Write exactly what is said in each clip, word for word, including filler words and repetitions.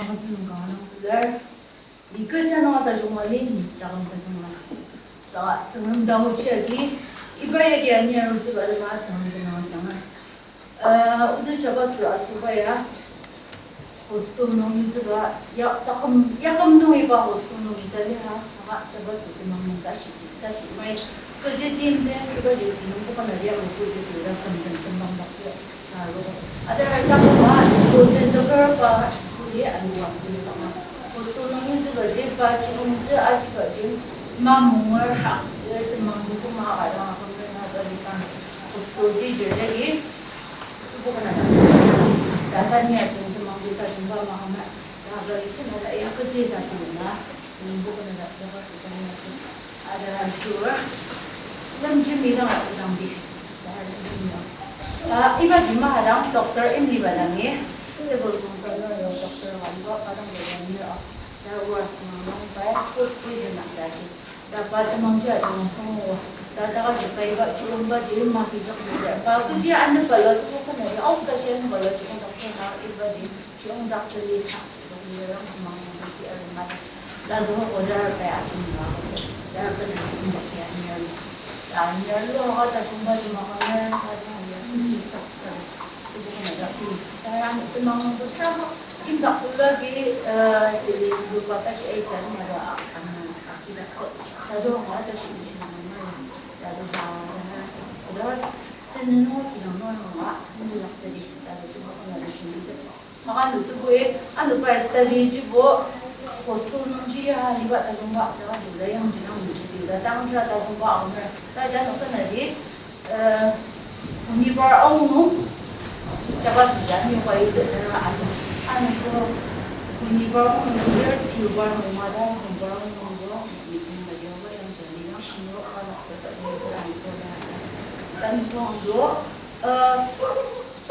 Atsüngka nung ler, ni kecha nung tajung mali ni taküm tazüngla. Saka Tsüngrem taochi agi, iba yagi anir arutsüba lima Tsüngrem tenüng asanga. Uh, otsü jabaso asüba ya, hostel nung yutsüba, ya, taküm, yaküm nung iba hostel nung yutsü lir ha, ama jabaso temang nung tashi, tashi mai. Kechi timtem, iba ji kinungpo kena lir arutsü lir küm tem tembang daktsü. Aro, atar takuma school tenzüker pa school-i alu asüba kanga. Hostel nung yutsübaji pa chiyungtsü ajibaji mamunger ha, temang nung kuma ka dang akümtsü na jagi kang. Hostel teacher jagi, ibo kena dang. Tata ni atung temang ji tajungba mahama. Tata isi na ya kechi ta tuna. Ibo kena dang jaba sita ni atung. Ada sure. Lemjimi dang aku dang bi. Ah, iba jima hadang doctor Imliba dangi, civil nung tanur yo doctor waliba padang bela mir a. Da ura sema nung pai food poison a dashi. Da pa temang ji ajung songo. Da daga ji pai iba chulungba ji ma kizak ji. Pa kuji anu bala tu kena ji. Au dashi anu bala ji kong doctor na iba ji. Chiyungdak teli tak, chiyungdak teli tak, chiyungdak teli tak. Lado order pa ya chiyungdak teli tak, chiyungdak teli tak, chiyungdak teli tak. Ya, ya, lo, ha, ta, chiyungdak teli tak, chiyungdak teli tak. Chiyungdak teli tak. Chiyungdak teli tak. Tara temang nungbo tara imdak tula ki, eh, sili lupa ta shi ai tsa ma da, ah, ah, ah, ki da ko. Lado ha ta shi shi ma ma. Lado ha, ha, ha. Lado tenen no ki nang no ha, ni lak teli. Lado teli ha, lado shi ni. Maka lutebui, ano pai study jibo, hostel nungji ya, liba tajungba, ta lula yang jinang lutebui, la tang ja tajungba aoner, ta ja no kena di, eh, unibar aung nung, jaba tuja ni wa yutsü tera ano, ano ko, unibar aung nung, year two bar nung, mada, unibar aung nung, meeting ba ya, wa yang jani yang, shinu, ano, sa ta, ni ko, ano ko, na, ta, ta, ni ko, ano, eh,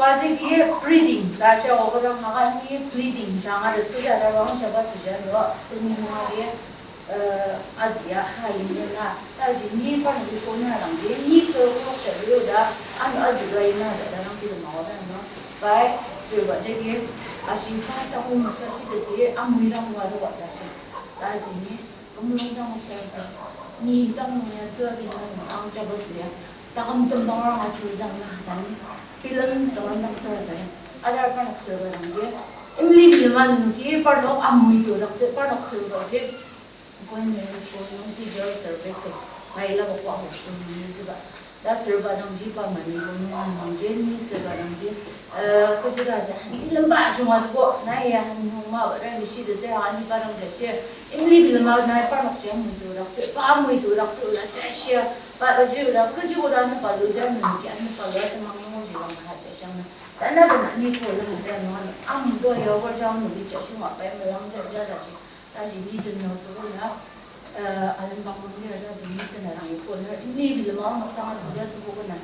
Pajagi breeding, ta shia ogoda maka ni bleeding, janga de tuja da wang shaba tuja lo, teni mali, eh, aji ya ha yimya na, ta ji ni pa ni ko na lang ji, ni se ko sha liu da, ano aji ga yimya da, da lang kilo ma oda no, pai, sirba jagi, ashi pa ta ko masa shi de ji, amui dang wa do wa ta shi, ta ji ni, Kümlong jang sarasadem, ni tang nung ya tua kin nung ang jaba süya, taküm tembang rang achu jang na hatani, bilen Tsüngrem dang sarasadem, ajar parnok sürba dang ji, imli bilema nungji parnok amui to daktsü parnok sürba ji, Queen Mary School nungji Girls Survey to, maila bakwa ho sung ni züba. Ta sürba dangji pa mani bo nunga nungji ni sürba dangji, eh, kechira sa, ni lemba chunga ko, na ya nung ma, ba, rang shi de, tera ani pa dang ja shi, imli bilema na parnok jam muitu rak, pa muitu rak, la ja shi, pa, ba ji rak, kechi ko da ni pa lu ja ni ki ani pa lu ja mang nung ji lang ha ja shang na. Ta na ba ni ko lang ja nung, am do ya wa ja nung ji ja shung ma pa ma lang ja ja da shi. Taji ni den nung toko na, eh, alembang nung lir taji ni den arang iko lir, ni bilema nung tanga toko ya toko na.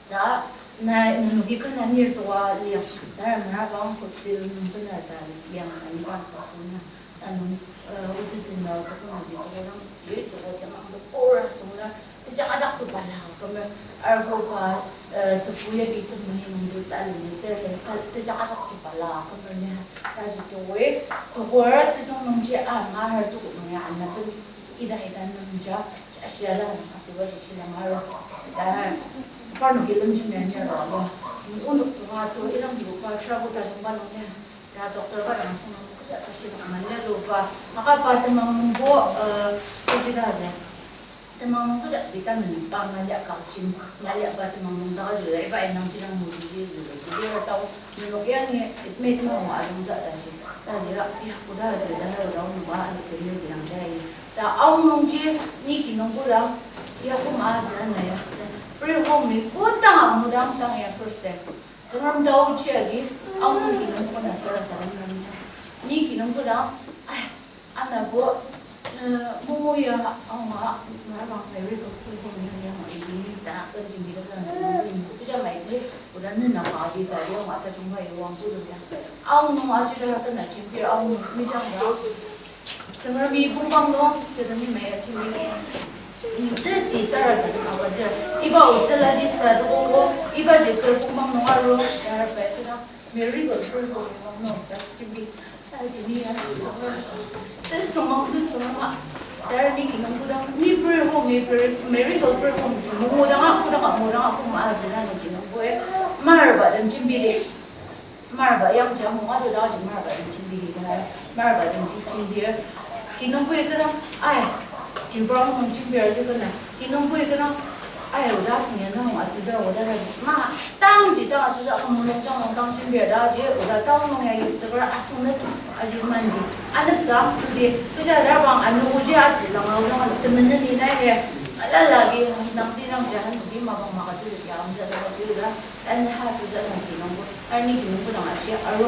Ta, na, nenoki kena nir toka liang, ta mera bang hostel nung kena ta liang, ta ni bang toko na. Ta nung, eh, otsü den nung toko na ji toko lang, ye toko temang toko ra sung na. Tejak ajak to bala, kümür, argo pa, eh, tepu yagi temeni nungdo ta leni ter, ta, tejak ajak to bala, kümür ne, ta ji towe, tokor tejong nungji ama har toko nung ya, ana pen ida ida nungja, ja shia la, asüba ji shila maro. Ta, parnoki lemji menya ro, alo, onok tonga to, ilang toko pa, travel ta jungba nung ya. Ta doctor ka dang sung nung kecha ta shi nung manya luba. Maka pa temang nungbo, eh, kechi ta ja. Temang nung kecha vitamin pa ngalia calcium, ngalia pa temang nung ta ka jula, iba inang jirang mu ji ji jula. Ji ji tao, nenok ya ni, it made mo ma ajung ja ta shi. Ta jira, ya, kuda ja, da, da, da, nungba, anu kemir bilang jai. Ta aung nungji, ni ki nungbo dang, ya kuma ja na ya. Pre-home ni, kutang amu dang, tang ya first time. Tsüngrem taochi agi, aung nung ki nungbo kena sarasadem nungji. Ni ki nungbo dang, ai, anabo, eh, momo ya, aung a, mara bang Mary ko kui ko ni ya ma, ni ta, kan jing ni kan, ni kuja mai ni, kuda ni na ma, di ta, ya ma, ta jungba ya wang kudo ya. Aung nung aji da kan na jimpi, aung nung mi jang da. Tsüngremi pungbang nung, kidang ni maya chini. Ni teti sarasadem agütsür. Iba otsüla ji sa doko, iba ji kü pungbang nung aru, yara pai kidang. Mary ko kü pungbang nung, ta chimbi. Ta Ni ya, tesüngmang tesüngmang. Dar ni kinungpudang, ni prayer home, ni prayer, miracle prayer home ji, mungudanga, kudanga, mudanga, kuma aji na ni kinungpue. Marba den jembiri. Marba yangji amunga tu daji marba den jembiri kena. Marba den ji jembir. Kinungpue kena, ai, Tripura nung jembir ji kena. Kinungpui kena, ai, oda asüng ya nung atuda, oda na, ma, tangji tang atuda, kümulung jang nung tang jembir ta ji, oda tang nung ya yutsüker asüng na, aji mandi. Anep dang tudi, kecha darbang anogo ji aji lang, aodang temenen ni na ye, alala ki, nang ji nang ji, han tudi mapang maka tudi ya, amja dang tudi da, an ha tudi da nang kinungpui, ani kinungpui dang aji, aro,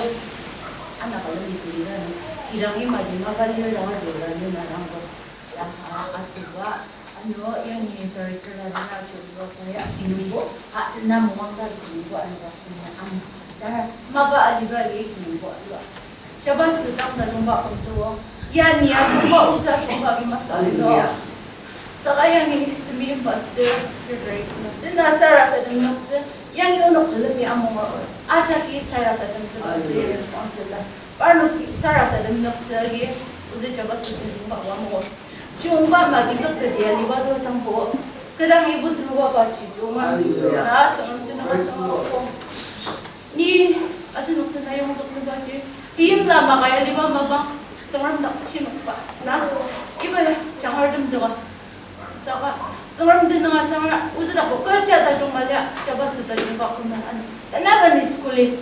ana kalemi tudi da nang, idang imaji mapa lir dang atuda, ni na dang ko. Ya, a, atuba, ano, yangi director la dena atuba, ya, kinungbo, a, na mungang ta kinungbo, ano, ba, sini, ano. Dar, mapa aliba li kinungbo, ano. Jaba sudang ta jungba kumjuo. Ya, ni ya jungba, uza jungba, ki masa, ano. Saka yangi, temi pastor, Frederick, ano. Dena sarasadem noktsü, yangi onok tülemi among, ajaki sarasadem tsüba, Frederick, council la. Parnok sarasadem noktsü agi, odi jaba sudang jungba wa mo. Jungba ma kisok tedi aliba do tangbo. Kedang ibu tuba ba ji jungba. Hallelujah. Na Tsüngrem tenüng asang ko. Ni asenok tena yongzok nüba ji. Tim la maka aliba mapang. Tsüngrem dak shinokba. Na iba jangar dem jaba. Taka Tsüngrem tenüng asang ra. Uzi dak bo kecha ta jungba lia. Jaba sudang jungba kuma an. Tanaba ni school-i.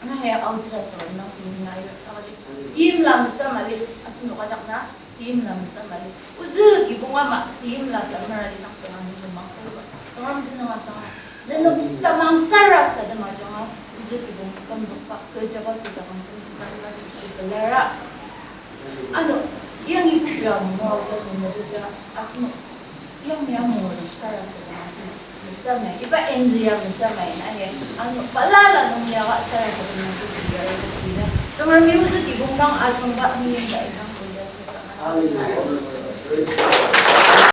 Na ya audira tsüra nang tim na ya audira. Tim la mesa mali, asenok ajak na, tim la mesa mali. Ozü kibong ama, tim la sa mera li nang tsüra nung mangsa ba. Tsüra nung tsüra nung asang. Nenok sita mangsara sa de majanga, ozü kibong kümzükba, kejaba sita kang kümzükba, na sushi belara. Ano, yangi ya mo audira mo audira, asenok. Yang ya mo sarasadem asem mesamai. Iba enzi ya mesamai na he. Ano balala nung ya sarasadem nung tu ya ina. Tsüngremi ozü kibong dang ajungba ni ya inang ko ya. Hallelujah. Praise God.